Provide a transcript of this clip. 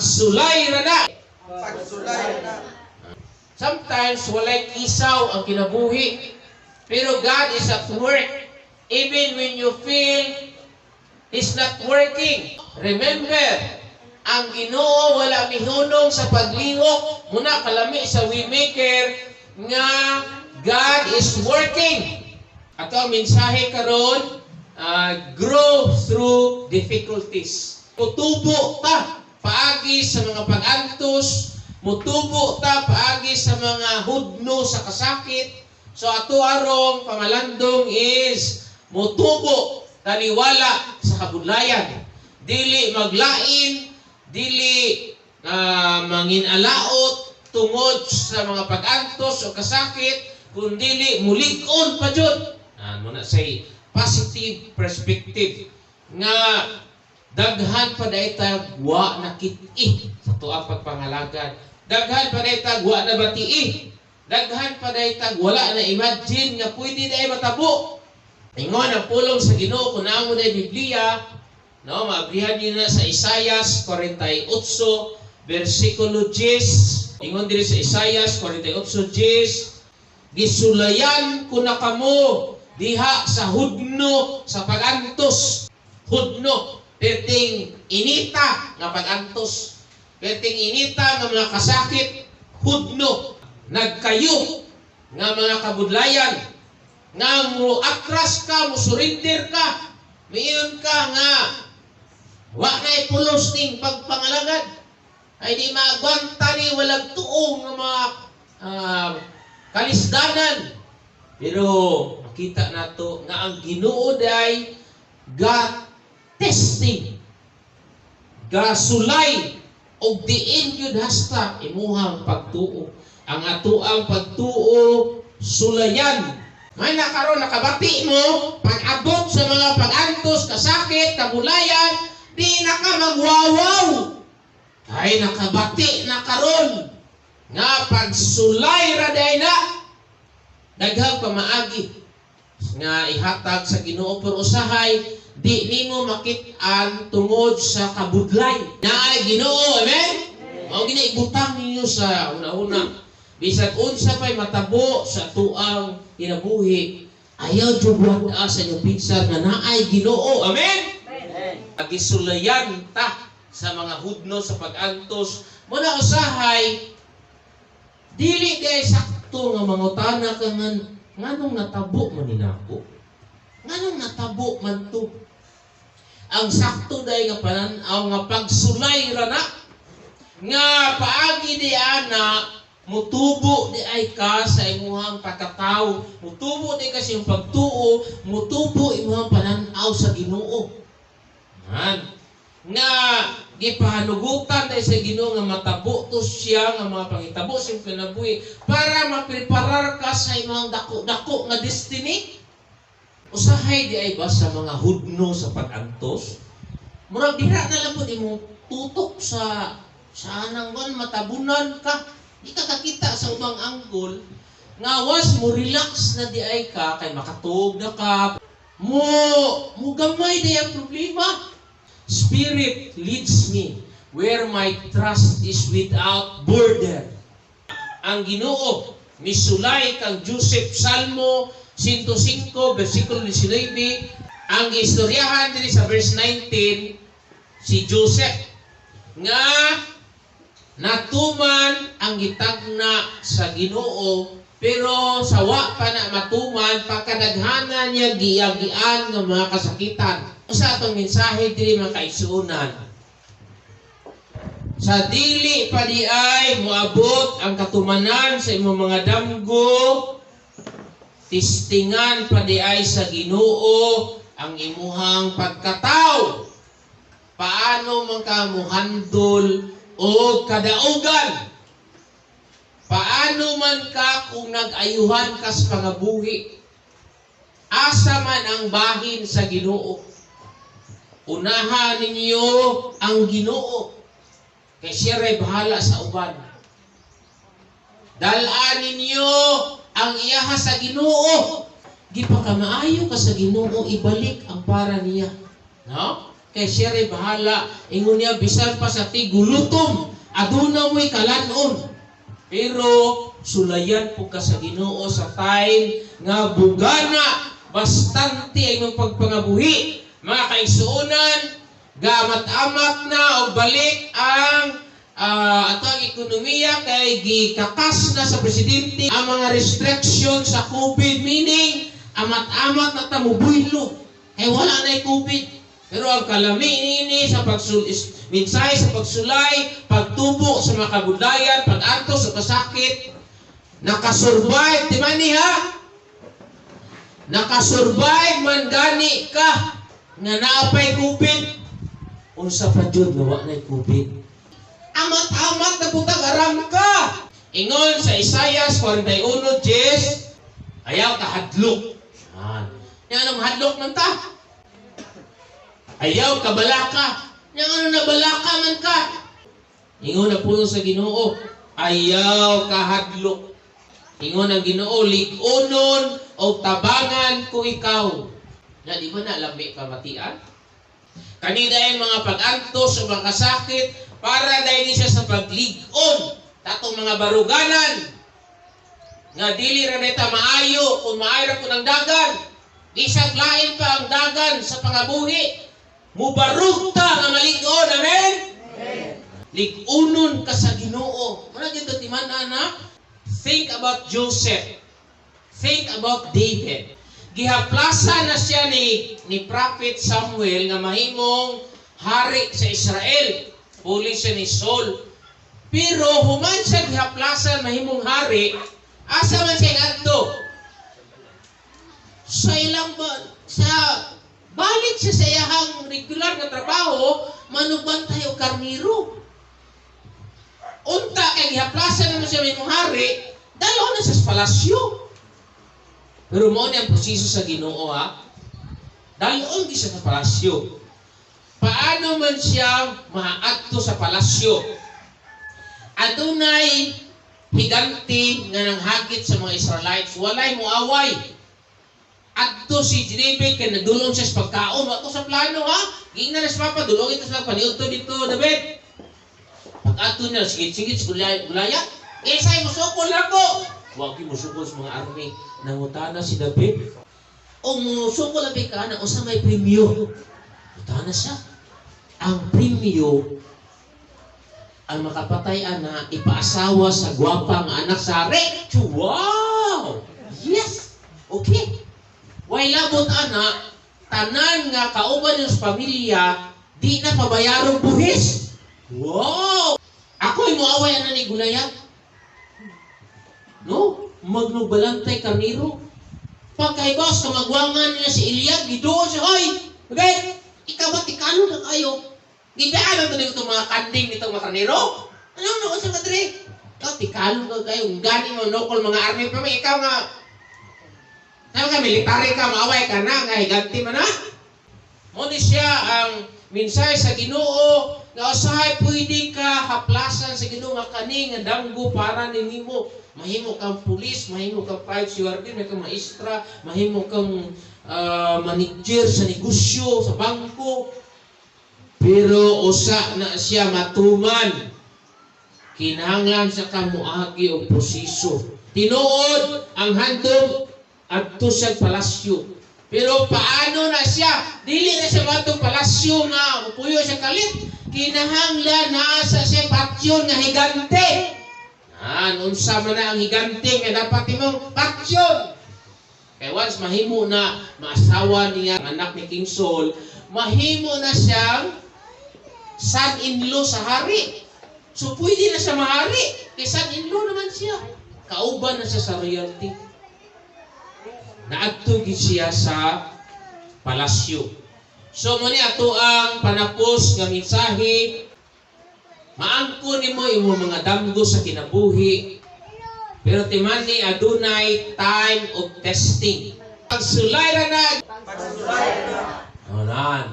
Pagsulay ra na. Pagsulay na. Sometimes walay kisaw ang kinabuhi. Pero God is at work. Even when you feel He's not working. Remember, ang Ginoo wala mihunong sa paglihok. Muna kalami sa Waymaker nga God is working. Ato ang mensahe karon, grow through difficulties. Mutubo ta paagi sa mga pag-antos, mutubo ta paagi sa mga hudno sa kasakit. So ato arong pamalandong is mutubo taliwala sa kabudlayan. Dili maglain, dili manginalaot tungod sa mga pag-antos o kasakit, kundili mulig-on pa jud. Mo na say positive perspective nga daghan pa diay tag wa nakit-i sa tuang pagpangalagad. Daghan pa diay tag wa nabatii. Daghan pa diay tag wala na imagine nga pwede diay matabo. Ingon ang pulong sa Ginoo, kung naa mo na Biblia, no, maabrihan niyo na sa Isaias 48 versikulo 10. Ingon diri sa Isaias 48:10, "Gisulayan ko na kamo diha sa hudno sa pagantos." Hudno, perting inita nga pagantos. Perting inita nga mga kasakit, hudno. Nagkayo nga mga kabudlayan nga mo atras ka, mo surrender ka, miingon ka nga wa na ipulos ning pagpangalagad. Ay di maagwanta ni walang tuong nga mga kalisdanan. Pero makita nato nga ang Ginoo day ga testing, gasulay og diin gyud hasta imuhang pagtuo. Ang atoang pagtuo sulayan. May nakaroon nakabati mo pag-abot sa mga pag-antos, kasakit, kabulayan, di na ka magwawaw. Kay nakabati na karon nga pagsulay ra day na. Daghang pamaagi nga ihatag sa Ginoo, pero usahay di nimo makit-an tungod sa kabudlay. Naay Ginoo, amen? Mao gina ibutang ninyo sa una-una. Bisan unsa pay matabo sa tuang kinabuhi, ayaw jud wad sa inyong binsar nga naay Ginoo. Amen? Gisulayan ta sa mga hudno sa pag-antos. Muna usahay dili kay sakto nga mangutana ka nga nganong natabo man ni nako? Nganong natabo man to? Ang sakto day nga panan-aw nga pagsulay ra na nga paagi di ana mutubo di ay ka sa imuhang pagkatawo, mutubo di ka sa imong pagtuo, mutubo imuhang pananaw sa Ginoo. Man. Nga gipahanugutan dahil sa Ginoo nga matabo to siya nga mga pangitabo sa imong kinabuhi para mapreparar ka sa imong dako-dako nga destiny. Usahay di ay ba sa mga hudno sa pag-antos? Murag dira na lang pud imong tutok sa anang kon matabunan ka. Di ka kakita sa ubang angle nga was mo relax na di ay ka kay makatuog na ka mo mo gamay di ang problema. Spirit leads me where my trust is without border. Ang Ginoo misulay kang Joseph, Salmo 105 versikulo 19. Ang istoryahan diri sa verse 19, si Joseph nga natuman ang gitagna sa Ginoo, pero sa wa pa na matuman, pagkadaghanan niya giyagian nga mga kasakitan. Sa atong mensahe diri, mga kaigsuonan, sa dili pa di ay moabot ang katumanan sa imong mga damgo, tistingan pa di ay sa Ginoo ang imuhang pagkataw. Paano man ka muhandol o kadaugan? Paano man ka kung nag-ayuhan ka sa pangabuhi? Asa man ang bahin sa Ginoo? Unahan ninyo ang Ginoo. Kay siya ray bahala sa uban. Dalaan ninyo ang iyaha sa Ginoo. Gipakamaayo ka sa Ginoo, ibalik ang para niya. No? Kay siya ray bahala. Ingon niya, bisan pa sa tigulutom, aduna mo'y kalanon. Pero sulayan po ka sa Ginoo sa time nga bugana, bastante ang imong pagpangabuhi. Mga kaigsuonan, gaamat-amat na og balik ang atong ekonomiya kay gikakas na sa presidente ang mga restriction sa COVID, meaning amat-amat na ta mobuylo kay wala na COVID. Pero ang kalami nini sa mensahe sa pagsulay, pagtubo sa mga kabudlayan, pag-antos sa kasakit, nakasurvive, di man ni ha? Nakasurvive man gani ka nga naapay COVID. Unsa pa jud nga wa na'y COVID? Amat-amat na butag aram ka. Ingon sa Isaiah 41:10, ayaw kahadlok. Yan. Yan anong hadlok man ta? Ayaw kabalaka. Yang ano na balaka man ka? Ingon na puno sa Ginoo, ayaw kahadlok. Ingon ang Ginoo, lig-onon o tabangan ko ikaw. Na di ba na lami pamatian? Kanida ay mga pag-antos o mga kasakit para dahil ni siya sa paglig-on tatong mga baruganan nga dili ra neta maayo kung maayo ra kun ang dagan. Di siya lain pa ang dagan sa pangabuhi. Mubarug ta nga malig-on. Amen? Lig-unon ka sa Ginoo. Muna gyud to timan-an ha. Think about Joseph. Think about David. Gihaplasa na siya ni Prophet Samuel nga mahimong hari sa Israel. Puli siya ni Saul. Pero human siya gihaplasan mahimong hari, asa man siya ngadto? Sa ilang ba, sa balik siya sa iyahang regular nga trabaho, manugbantay og karniro. Unta kay gihaplasan naman siya mahimong hari, dalo na siya sa palasyo. Pero mao ni ang proseso sa Ginoo ha. Dalon di siya sa palasyo. Paano man siya maadto sa palasyo? Adunay higanti nga nanghagit sa mga Israelites, walay moaway. Adto si David kay nagdulong siya sa pagkaon, wa to sa plano ha. Giingnan na sa papa, dulongin to sa paniudto dito, David. Pag adto niya, sigit-sigit sa Goliath. Eh, say, musukol na ko. Wa gyud musukol sa mga army. Nangutana si David. O musukol abi ka na, usa may premyo. Ngutana siya. Ang premyo, ang makapatay ana, ipaasawa sa gwapa nga anak sa hari. Wow! Yes! Okay. Way labot ana, tanan nga kauban niyo sa pamilya, di na pabayarong buhis. Wow! Ako'y muaway ana ni Goliath. No? Magnugbalantay karniro. Pagkahibaw sa kamagwangan niya si Eliab, giduol siya, "Hoy! Bagay! Ikaw ba tikalo na kayo? Gibiyaan na ito mga kanding nitong mga karniro? Ano na sa kadre? Ikaw, tikalo ka kayo. Gani mo nokol mga army pa ikaw nga. Sabi ka, military ka, maaway ka na, nga higanti man na." Mo ni siya ang mensahe sa Ginoo nga usahay pwede ka haplasan sa Ginoo nga kani nga damgo para nimo. Mahimo kang pulis, mahimo kang private security, mahimo kang maestra, mahimo kang manager sa negosyo, sa bangko. Pero usa na siya matuman. Kinahanglan sa kamuagi og proseso. Tinuod ang handom adto siya palasyo. Pero paano na siya? Dili na siya matong palasyo nga mupuyo siya kalit. Kinahanglan naa sa siya patyon nga higante. An unsa man na ang higante nga dapat imong patyon? Kay once mahimo na maasawa niya ang anak ni King Saul, mahimo na siyang son-in-law sa hari. So pwede na siya mahari. Kay son-in-law naman siya. Kauban na siya sa royalty. Naadto gid siya sa palasyo. So mo ni ato ang panapos nga mensahe. Maangko nimo imong mga damgo sa kinabuhi. Pero timani adunay time of testing. Pagsulay ra na. Pagsulay na. Onan.